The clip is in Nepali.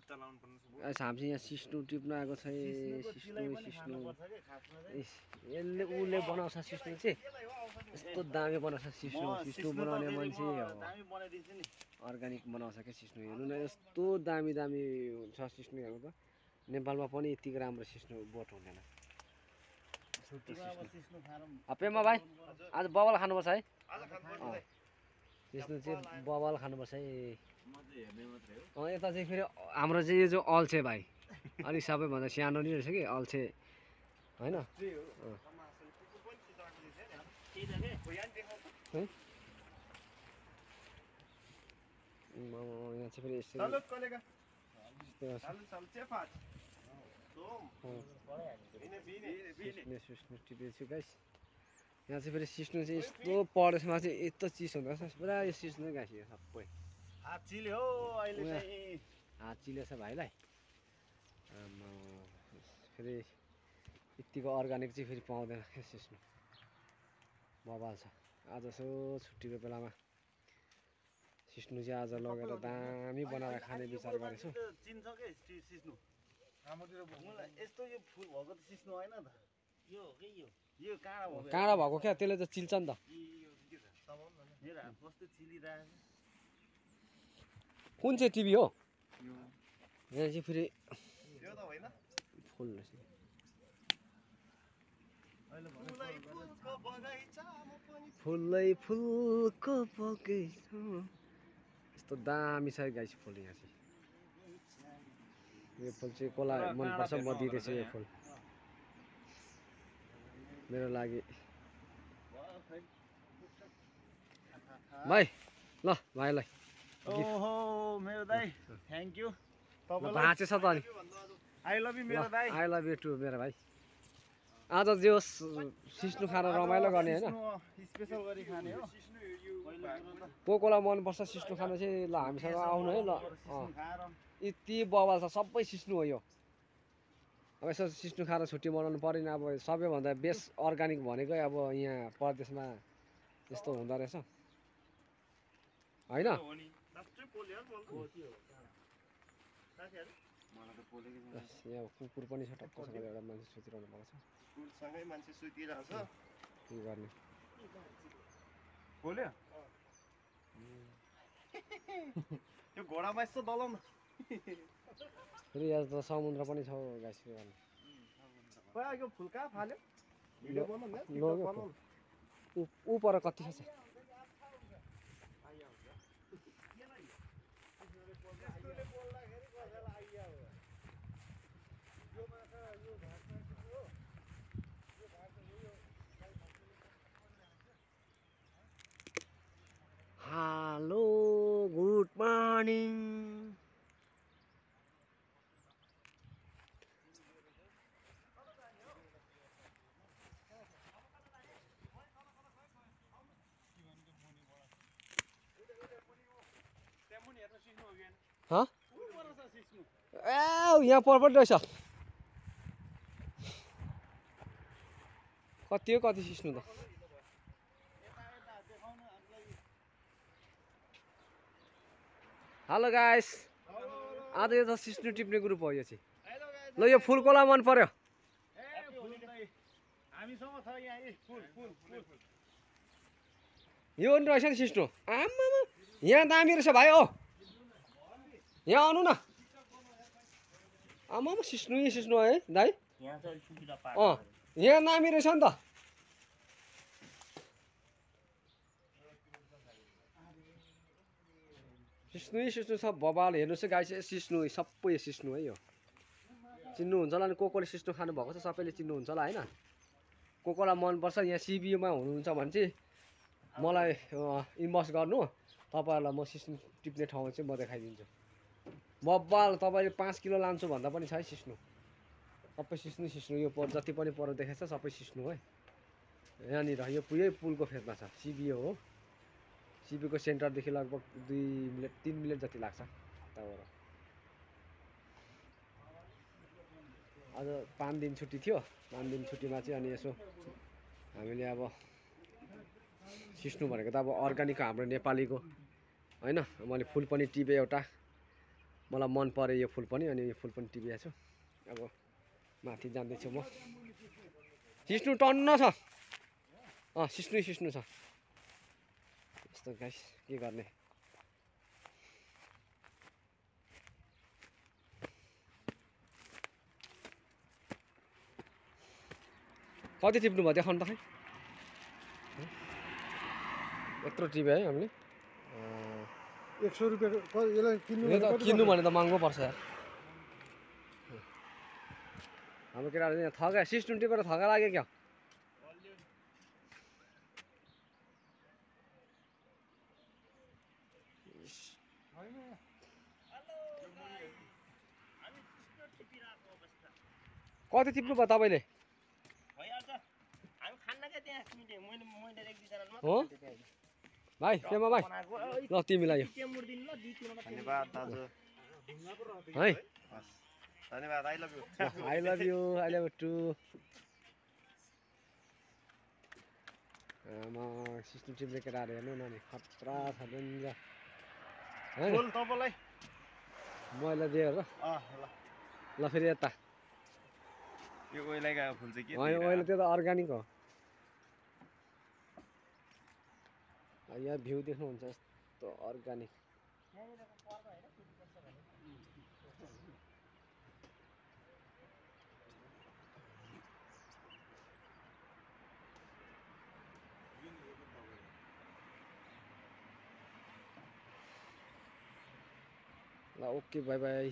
हामी यहाँ सिस्नु टिप्न आएको छ सिस्नु यसले उसले बनाउँछ सिस्नु चाहिँ यस्तो दामी बनाउँछ सिस्नु बनाउने मान्छे अर्ग्यानिक बनाउँछ क्या सिस्नु हेर्नु न यस्तो दामी हुन्छ सिस्नुहरू त नेपालमा पनि यतिको राम्रो सिस्नु बोट हुँदैन पेमा भाइ आज बबल खानुपर्छ है सिस्नु चाहिँ बबल खानुपर्छ है यता चाहिँ फेरि हाम्रो चाहिँ यो अल्छे भाइ अलिक सबैभन्दा सानो नि रहेछ कि अल्छे होइन यहाँ चाहिँ फेरि टिपेछु गाइस यहाँ चाहिँ फेरि सिस्नु चाहिँ यस्तो पढेसमा चाहिँ यस्तो चिस हुँदो रहेछ पुरा यो सिस्नु गाँसियो सबै हात चिलेछ भाइलाई फेरि यतिको अर्ग्यानिक चाहिँ फेरि पाउँदैन सिस्नु बबाल छ आज यसो छुट्टीको बेलामा सिस्नु चाहिँ आज लगेर दामी बनाएर खाने विचार गरेछु काँडा भएको क्या त्यसले त चिल्छ नि त कुन चाहिँ टिभी हो यहाँ चाहिँ फेरि फुल फुलै फुलको बगैँचा यस्तो दामी छ गाइस फुल यहाँ चाहिँ यो फुल चाहिँ कसलाई मनपर्छ म दिँदैछु यो फुल मेरो लागि भाइ ल भाइलाई ओहो मेरो दाइ थ्याङ्क यू भाँचेछ त अनि आई लभ यू मेरो दाइ आई लभ यू टु मेरो भाइ आज जो सिस्नु खाएर रमाइलो गर्ने होइन स्पेशल गरी खाने हो कोकोलाई मनपर्छ सिस्नु खानु चाहिँ ल हामीसँग आउनु है ल यति बबाल छ सबै सिस्नु हो यो अब यसो सिस्नु खाएर छुट्टी मनाउनु परेन अब सबैभन्दा बेस्ट अर्ग्यानिक भनेकै अब यहाँ परदेशमा यस्तो हुँदो रहेछ होइन यहाँ कुकुर पनि छ टक्कसँग एउटा मान्छे सुतिरहनु भएको छ मान्छे सुतिरहेछ के गर्ने बोल्यो यो घोडामा यस्तो दलाउ न फेरि यहाँ त समुद्र पनि छ गाइस के गर्नु यो फुल कहाँ फाल्यो भिडियो बनाउनु ऊ पर कति छ हेलो गुड मर्निङ यहाँ पर पनि रहेछ कति हो कति सिस्नु त हेलो गाइस आज यो त सिस्नु टिप्ने ग्रुप हो यो चाहिँ ल यो फुल कसलाई मन पर्यो यो पनि रहेछ नि सिस्नु आमा यहाँ दामी रहेछ भाइ हो यहाँ आउनु न आमा सिस्नु सिस्नु है दाइ यहाँ दामी रहेछ नि त सिस्नु सब बबाल हेर्नुहोस् है गाई चाहिँ सिस्नु सबै सिस्नु है यो चिन्नुहुन्छ होला नि कोले सिस्नु खानु भएको छ सबैले चिन्नुहुन्छ होला होइन कोलाई मनपर्छ यहाँ सिबियुमा हुनुहुन्छ भने चाहिँ मलाई इन्भेस्ट गर्नु तपाईँहरूलाई म सिस्नु टिप्ने ठाउँ चाहिँ म देखाइदिन्छु बबाल तपाईँले 5 किलो लान्छु भन्दा पनि छ है सिस्नु सबै सिस्नु यो जति पनि पर देखाएको छ सबै सिस्नु है यहाँनिर यो पुलको फेदमा छ सिबियु हो सिबीको सेन्टरदेखि लगभग 2 मिनट 3 मिनट जति लाग्छ त्यहाँबाट आज 5 दिन छुट्टी थियो 5 दिन छुट्टीमा चाहिँ अनि यसो हामीले अब सिस्नु भनेको त अब अर्ग्यानिक हाम्रो नेपालीको हैन मैले फुल पनि टिपे एउटा मलाई मन पर्यो यो फुल पनि अनि यो फुल पनि टिपेको छु अब माथि जाँदैछु म सिस्नु टन्न छ सिस्नु छ यस्तो गाइस के गर्ने कति टिप्नु भयो देखाउनु त खै यत्रो टिप्यो है हामीले 100 रुपैयाँको यसलाई किन्नु यो त किन्नु भने त महँगो पर्छ यार हाम्रो केटाहरू यहाँ थगा सिस्टम टिपेर थगा लाग्यो क्या कति टिप्नु भयो तपाईँले हो भाइ पेमा भाइ ल तिमीलाई यो धन्यवाद दाजु है धन्यवाद I love you I love you too आमा सिस्टम टिप्ने केटाहरू हेर्नु न नि खतरा छ डेन्जर फुल तपाईलाई मैला दियो र ल फेरि यता यो ओइलाइको फुल चाहिँ के होइन ओइला त्यो त अर्ग्यानिक हो यहाँ भ्यू देख्नुहुन्छ यस्तो अर्ग्यानिक ल ओके बाई बाई